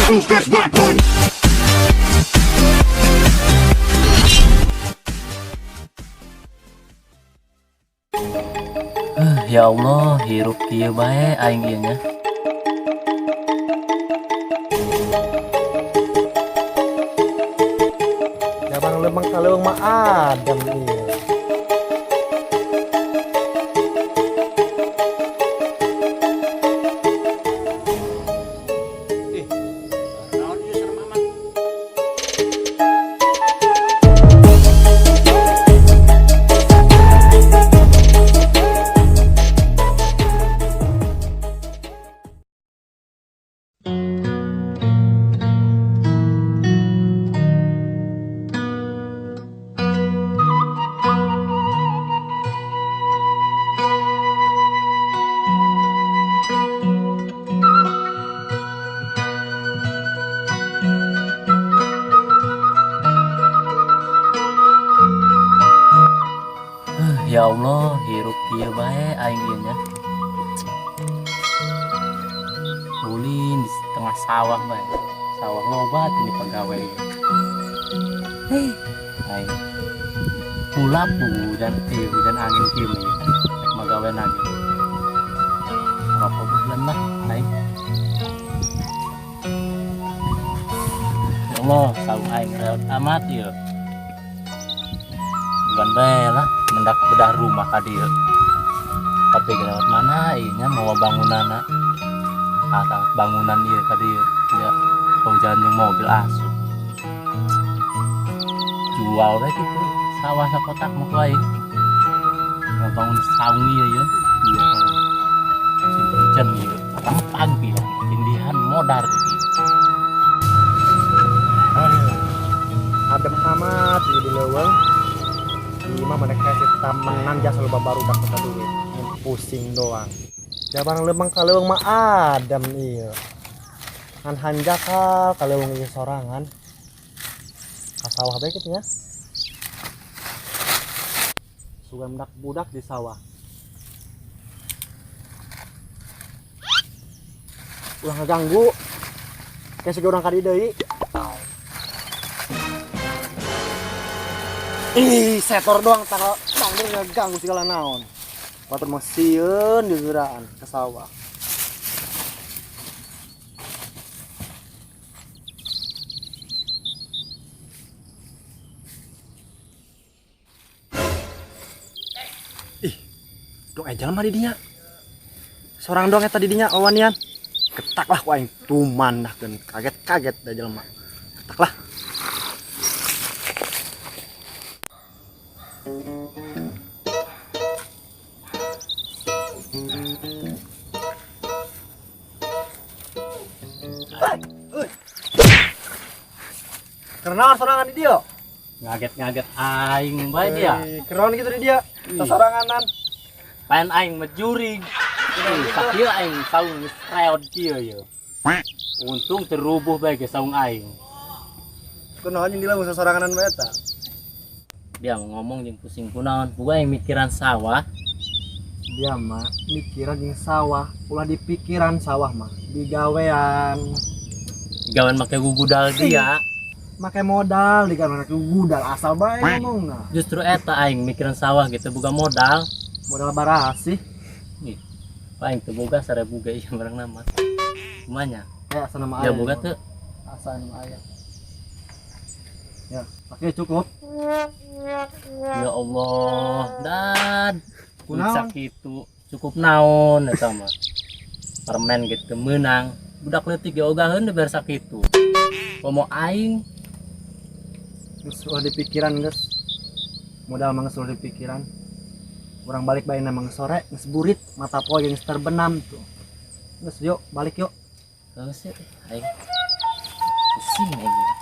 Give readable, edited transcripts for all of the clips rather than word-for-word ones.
Ya Allah, hirup kieu bae aing ieu nya. Jabang lembang kaleuweung mah adem ieu. Ih, naon ieu serem amat. Ya Allah, hirup kieu bae aing ieu nya. Ulin di tengah sawah bae. Sawah loba teh dipagawe. Hei, aing. Kulap hujan hujan angin kieu mah. Rek magawe lagi. Rokok bulan lah aing. Ya Allah, saung aing reot amat ieu. Bulan bae lah mendak bedah rumah ka dieu. Tapi lewat mana ieu nya mawa bangunanna. Atau bangunan ieu ka dieu. Ya, hujan jeung mobil asup. Jual we kitu sawah sakotak mah ku aing. Mau bangun saung ieu ya. Iya. Musim hujan ieu. Rempag ieu. Tindihan modar ieu. Aduh. Adem amat ieu di leuweung. Ieu mah mana kayak tamenan jasa loba barudak minta duit. Mun pusing doang. Jabang lembang kaleuweung mah adem ieu. Ngan hanjakal kaleuweung ieu sorangan. Ka sawah bae kitu nya. Sugan budak budak di sawah. Ulah ngeganggu. Kayak siga urang ka dieu deui. Ih, setor doang tanggal tanggal ngeganggu segala naon. Batur mah sieun digeuraan ke sawah. Ih, dong aya jelema di dinya. Sorang doang eta di dinya awanian. Ketak lah ku aing tuman dah keun kaget-kaget da jelema. Ketak lah. Kenaon sorangan di dia? Ngaget-ngaget aing bae dia. Kenaon gitu di dia? Soranganan. Paen aing mah jurig. Ih, sakieu aing saung geus reot kieu ye. Untung terubuh bae ge saung aing. Kunaon jeung dilamun soranganan bae eta? Dia mau ngomong jeung pusing kunaon, bukan aing mikiran sawah. Dia mah mikiran jeung sawah, ulah dipikiran sawah mah, digawean. Digawean make gugudal dia. Make modal, digawean make gugudal asal bae ngomongna. Justru eta aing mikiran sawah gitu boga modal. Modal barasih. Ih, aing teu boga 1000 ge ieu barang nama. Kumanya? Asa nama Ya aya. boga teu? Asa nama aya. Ya, pakai cukup. Ya Allah, dan Kunaon? Sakitu cukup naon eta mah. Permen gitu meunang. Budak leutik ge ogaheun dibere sakitu. Komo aing geus ulah dipikiran geus. Modal mah geus ulah dipikiran. Urang balik bae mah geus sore, geus burit, mata poe geus terbenam tuh. Geus yuk, balik yuk. Geus yuk, aing. Pusing aing.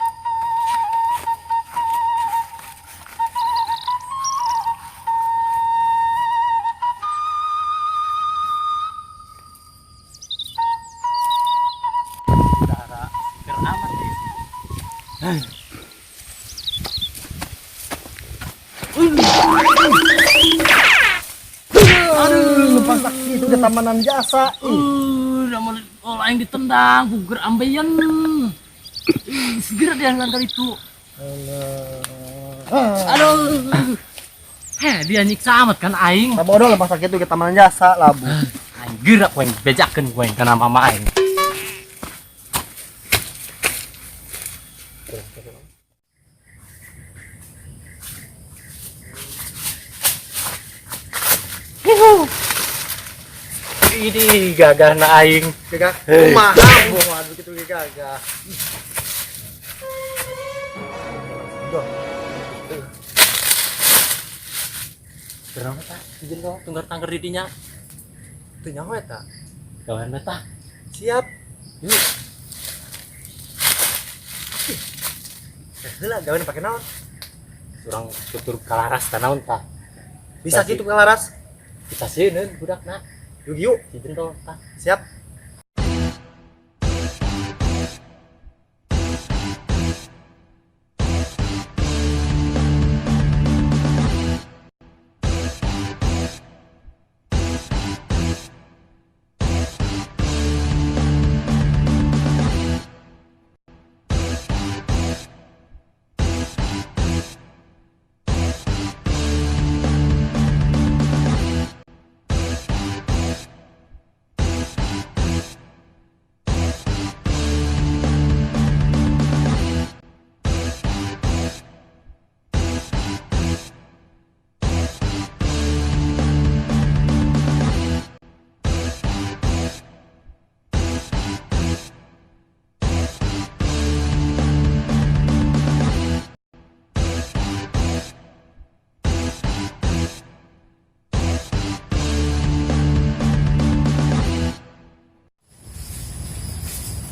Aduh, lupa saksi itu udah tamanan jasa. Ih. Udah mau oh, aing ditendang, gugur ambeien. Ih, segera dia ngantar itu. Alah. Aduh. Heh, dia nyiksa amat kan aing. Bodoh lah masa gitu kita main jasa labu. Aing gerak ku aing bejakeun ku aing kana mama aing. Ini gagah na aing. Gagah. Hei. Kumaha buat begitu gagah. Duh. Berapa tak? Izin dong, tunggar tangger di dinya. Teu nyaho eta. Gawean tah. Siap. Yuk. Eh, heula gawean pake naon? Urang tutur kalaras tah naon tah. Bisa Tadi. kitu kalaras. Kita sieun budakna. Yuk yuk. Si jendol tah. Siap.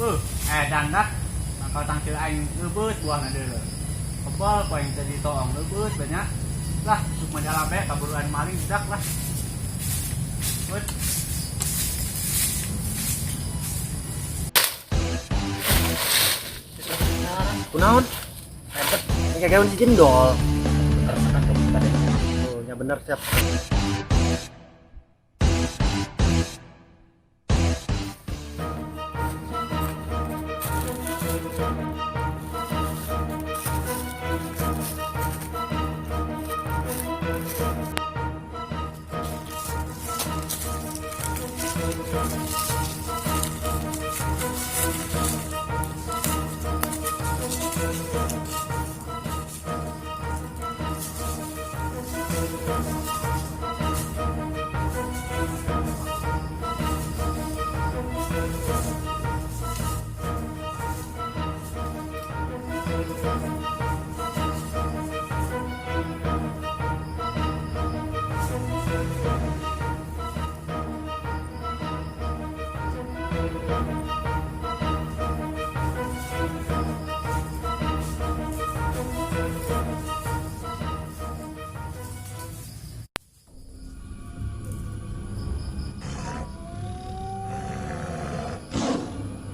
Beuh, dandak mangkal tangkil aing leubeut buahna deuleu. Kebal ku aing teh ditoong leubeut banyak. Lah, suk mah jalabe kaburuan maling budak lah. Beut. Kunaon? Rempet. Ini gawean si jendol. Rasakan kamu tadi. Oh, ya bener siap.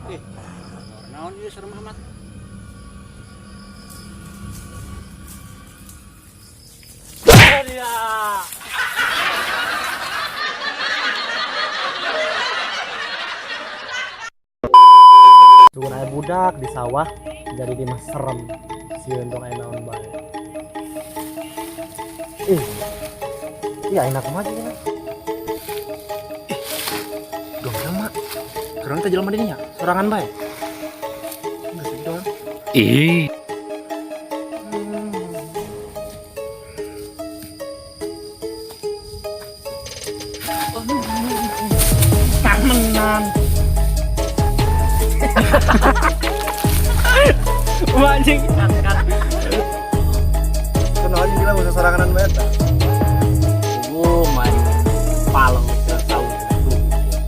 Ih, naon ieu serem amat. Dia. Tunggu aya budak di sawah jadi di mah serem. Sieun dong aya naon bae. Ih. Iya enak mah jeung. Ih. Dong mak. Kurang teh jelema dinya, sorangan bae. Geus doang. Ih. Tamenan. Anjing. Kunaon gila musuh soranganan bae tah. Oh, main paleng tahu.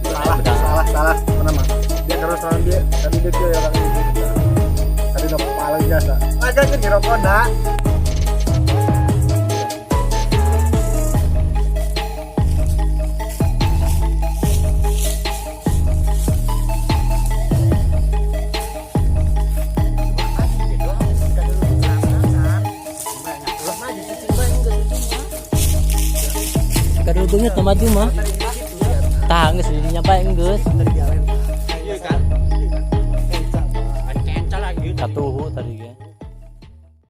Salah, salah, salah. Mana mah? Dia terus sorangan dia, tadi dia kieu orang ini gitu. Tadi udah paling jasa. Agak kan ngerokok nak. Kadudungnya tuh maju mah. Tah geus dinya bae geus. Iya kan? Kenca lagi. Katuhu tadi ge.